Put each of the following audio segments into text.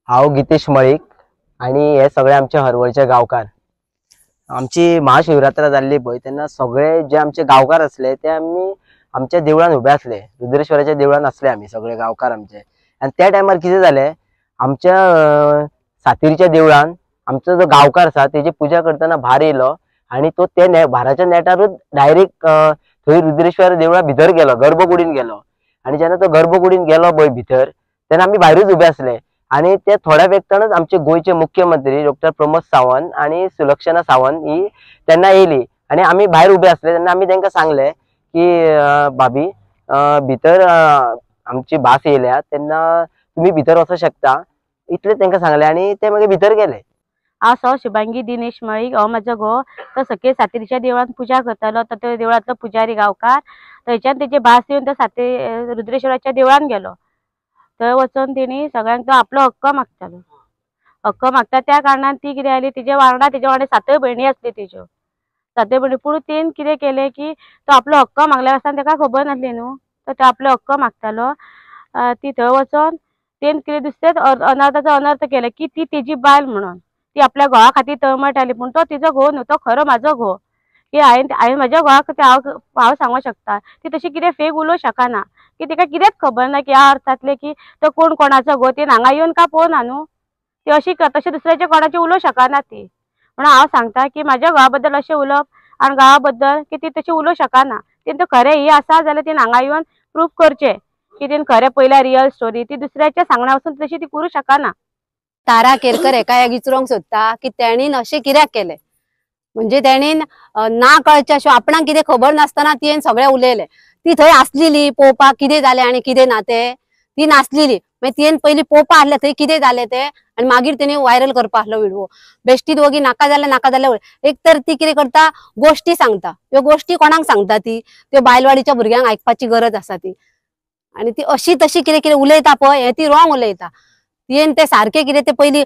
हांव गितेश मळीक आनी हे सगळे आमचे हरवळचे गांवकार। आमची महाशिवरात्र जाल्ली पळय तेन्ना सगळे जे आमचे गांवकार आसले ते आमी आमच्या देवळान उबे आसले, रुद्रेश्वराच्या देवळान आसले आमी सगळे गांवकार आमचे। आनी त्या टायमार कितें जालें, आमच्या सातेरीच्या देवळान आमचो जो गांवकार आसा तेजी पुजा करतना भार येयलो आनी तो ते भाराच्या नेटारूच डायरेक्ट थंय रुद्रेश्वर देवळा भितर गेलो, गर्भकुडीन गेलो। आनी जेन्ना तो गर्भकुडीन गेलो पळय भितर तेन्ना आमी भायरूच उबे आसले आनी ते थोड्या वेगतानच आमचे गोंयचे मुख्यमंत्री डॉक्टर प्रमोद सावंत आनी सुलक्षणा सावंत ही तेन्ना येयली आनी आमी भायर उबे आसले तेन्ना आमी तांकां सांगलें की भाभी भितर आमची भास येयल्या तेन्ना तुमी भितर वचूंक शकता, इतलें तांकां सांगलें आनी ते मागीर भितर गेले। हांव सौ शुभांगी दिनेश मळीक, हो म्हजो घोव तो सके सातेरीच्या देवळान पुजा करतालो। तो त्या देवळांतलो पुजारी गांवकार, थंयच्यान तेजी भास येवन तो साते रुद्रेश्वराच्या देवळान गेलो। थंय वचून तेणी सगळ्यांक तो आपलो हक्क मागतालो। हक्क मागता त्या कारणान ती कितें आयली तेजे वांगडा, तेजे वांगडा सातय भयणी आसली तेज्यो, सातय भयणी। पूण तेन कितें केलें की तो आपलो हक्क मागल्या आसतना ताका खबर नासली न्हू, तो आपलो हक्क मागतालो। ती थंय वचून तेन कितें दुसरेंच अनर्थाचो अनर्थ केलें की ती तेजी बायल म्हणून ती आपल्या घोवा खातीर तळमळटाली, पूण तो तिजो घोव न्हू, तो खरो म्हाजो घोव की हांवें म्हज्या घोवाक हांव सांगूंक शकता। ती तशी कितें फेक उलोवंक शकना की तिका कितेंच खबर ना की ह्या अर्थांतलें की तो कोण कोणाचो घोव, ती हांगा येवन काय पळोवना न्हू, ती अशी तशें दुसऱ्याचे कोणाचें उलोवंक शकना ती। म्हणून हांव सांगता की म्हाज्या घोवा बद्दल अशें उलोवप आनी घोवा बद्दल की ती तशी उलोवंक शकना। तिणें खरें ही आसा जाल्यार तिणें हांगा येवन प्रूफ करचें की तिणें खरें पयल्या रियल स्टोरी, ती दुसऱ्याच्या सांगण्या वचून तशी ती करूंक शकना। तारा केरकर हेका विचारूंक सोदता की तेणीन अशें कित्याक केलें, म्हणजे तेणीन ना कळचें अशें आपणाक कितें खबर नासतना तिणें सगळें उलयलें। ती थंय आसलेली पळोवपाक कितें जालें आनी कितें ना तें, ती नासलेली, मागीर तिणें पयलीं पळोवपा आसलें थंय कितें जालें तें आनी मागीर तेणी व्हायरल करपा आसलो व्हिडिओ। बेश्टीत वगी नाका जालें नाका जालें। एक तर ती कितें करता, गोश्टी सांगता, ह्यो गोश्टी कोणाक सांगता ती, त्यो बायलवाडीच्या भुरग्यांक आयकपाची गरज आसा ती। आनी ती अशी तशी कितें कितें उलयता पळय हें ती रॉंग उलयता। तिणें तें सारकें कितें तें पयलीं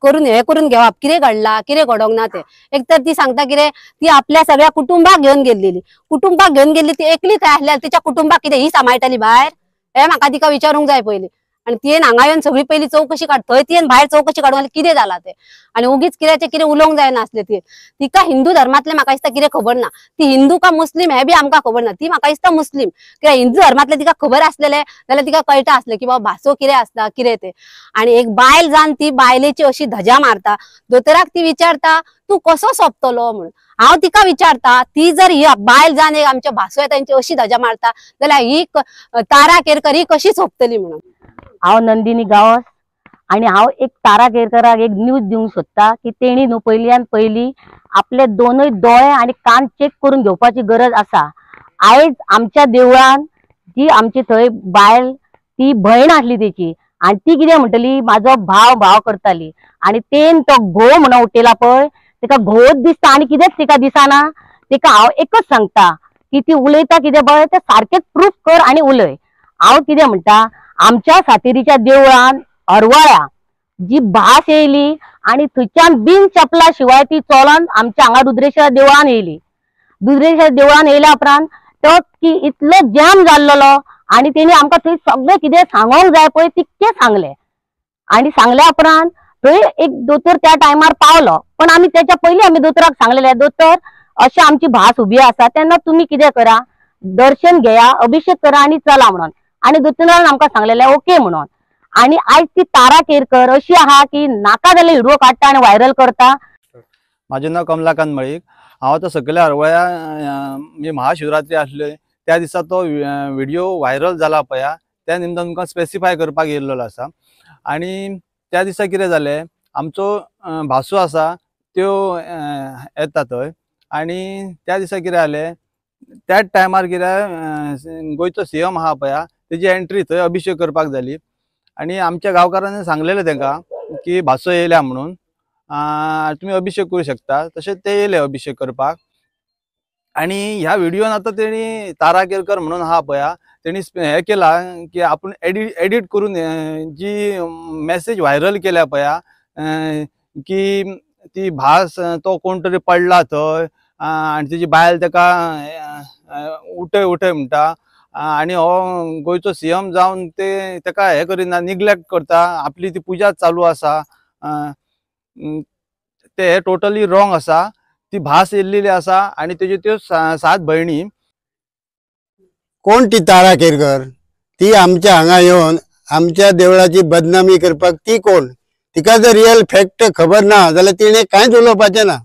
करून हें करून घेवप कितें घडलां कितें घडोवंक ना तें। एक तर ती सांगता कितें ती आपल्या सगळ्या कुटुंबाक घेवन गेल्लेली, कुटुंबाक घेवन गेल्ली ती एकली थंय आसली तिच्या कुटुंबाक कितें ही सांबाळटाली भायर, हें म्हाका तिका विचारूंक जाय पयलीं। आनी तिणें हांगा येवन सगळी पयलीं चवकशी काड, थंय तिणें भायर चवकशी काडून कितें जालां तें, आनी उगीच कित्याचें कितें उलोवंक जायनासलें तिणें। तिका हिंदू धर्मांतलें म्हाका दिसता कितें खबर ना, ती हिंदू का मुस्लीम हें बी आमकां खबर ना, ती म्हाका दिसता मुस्लीम। कित्याक हिंदू धर्मांतलें तिका खबर आसलेलें जाल्यार तिका कळटा आसलें की बाबा भासो कितें आसता कितें तें। आनी एक बायल जावन ती बायलेची अशी धजा मारता, दोतोराक ती विचारता तूं कसो सोंपतलो म्हणून। हांव तिका विचारता ती जर ही बायल जावन एक आमच्या भासो येता तेंची अशी धजा मारता जाल्यार ही तारा केरकर ही कशी सोंपतली म्हणून। हांव नंदिनी गांवस आनी हांव एक तारा केरकराक एक न्यूज दिवंक सोदता की तेणी न्हू पयल्यान पयली आपले दोनूय दोळे आनी कान चॅक करून घेवपाची गरज आसा। आयज आमच्या देवळान जी आमची थंय बायल ती भयण आसली तेची, आनी ती कितें म्हणटली म्हाजो भाव भाव करताली आनी तेन तो घोव म्हणून उठयला पळय तिका घोवच दिसता आनी कितेंच तिका दिसना। तिका हांव एकच सांगता की ती उलयता कितें पळय तें सारकेंच प्रूफ कर आनी उलय। हांव कितें म्हणटा, आमच्या सातेरीच्या देवळान हरवळ्या जी भास येयली आनी थंयच्यान बिन चपला शिवाय ती चलोन आमच्या हांगा रुद्रेश्वर देवळान येयली। रुद्रेश्वर देवळान येयल्या उपरांत तो की इतलो जॅम जाल्लो आनी तेणी आमकां थंय सगळें कितें सांगोंक जाय पळय तितकें सांगलें। आनी सांगल्या उपरांत थंय एक दोतोर त्या टायमार पावलो, पण आमी तेच्या पयलीं आमी दोतोराक सांगलेलें, दोतोर अशें आमची भास उबी आसा तेन्ना तुमी कितें करा, दर्शन घेया, अभिषेक करा आनी चला म्हणून। आनी दोतोरान आमकां सांगलेलें ओके म्हणून। आनी आयज ती तारा केरकर अशी आहा की नाका जाल्यार व्हिडिओ काडटा आनी व्हायरल करता। म्हाजें नांव कमलाकांत मळीक। हांव आतां सकयल्या हरवळ्या म्हणजे महाशिवरात्री आसले त्या दिसा तो व्हिडिओ व्हायरल जाला पळया त्या निमतान तुमकां स्पेसिफाय करपाक येयल्लो आसा। आनी त्या दिसा कितें जालें, आमचो भासो आसा त्यो येता थंय आनी त्या दिसा कितें जालें, त्याच टायमार कितें गोंयचो सीएम आहा पळया तेजी एंट्री थंय अभिषेक करपाक जाली आनी आमच्या गांवकारांनी सांगलेलें तांकां की भासो येयल्या म्हणून तुमी अभिषेक करूं शकता, तशें ते येयले अभिषेक करपाक। आनी ह्या व्हिडियोन आतां तेणी तारा केरकर म्हणून आहा पळया तेणी हें केलां की आपूण एडिट करून जी मॅसेज व्हायरल केल्या पळया की ती भास तो कोण तरी पडला थंय आनी तेजी बायल ताका उठय उठय म्हणटा आनी हो गोंयचो सीएम जावन ते तेका हें करिना, निग्लेक्ट करता. आपली ती पुजा चालू आसा, ते टोटली रॉंग आसा. ती भास येयल्लेली आसा आनी तेज्यो त्यो 7 भयणी. कोण ती तारा केरकर? ती आमच्या हांगा येवन आमच्या देवळाची बदनामी करपाक ती कोण? तिका जर रियल फॅक्ट खबर ना जाल्यार तिणें कांयच उलोवपाचें ना.